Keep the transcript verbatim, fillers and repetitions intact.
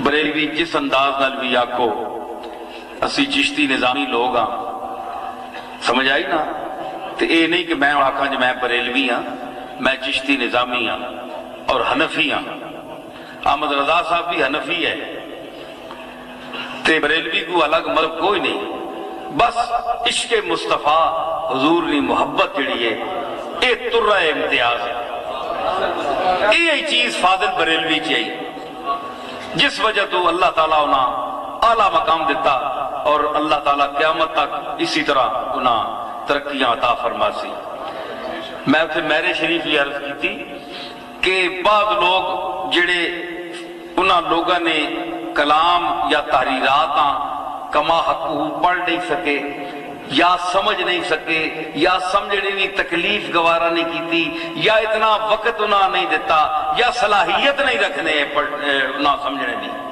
بریلوی جس انداز نال وی آکھو، اسی چشتی نظامی لوگ ہاں۔ سمجھ آئی نا؟ تے اے نہیں کہ میں آکھاں جو میں بریلوی ہاں، میں چشتی نظامی ہاں اور حنفی ہاں۔ احمد رضا صاحب بھی حنفی ہے۔ تے بریلوی کو الگ مذہب کوئی نہیں، بس عشق مصطفیٰ، حضور دی محبت جڑی ہے، اے ترہ امتیاز ہے۔ اے چیز فاضل بریلوی چ آئی، جس وجہ تو اللہ تعالیٰ انہاں اعلیٰ مقام دیتا، اور اللہ تعالیٰ قیامت تک اسی طرح انہاں ترقیاں عطا فرماسی۔ میں اتھے میرے شریف بھی عرض کیتی کہ بعض لوگ جڑے انہاں لوگاں نے کلام یا تحریراتاں کما حقہ پڑھ نہیں سکے، یا سمجھ نہیں سکے، یا سمجھنے دی تکلیف گوارا نہیں کیتی، یا اتنا وقت انہاں نہیں دیتا، یا صلاحیت نہیں رکھنے پڑھ-، اے، انہاں سمجھنے دی۔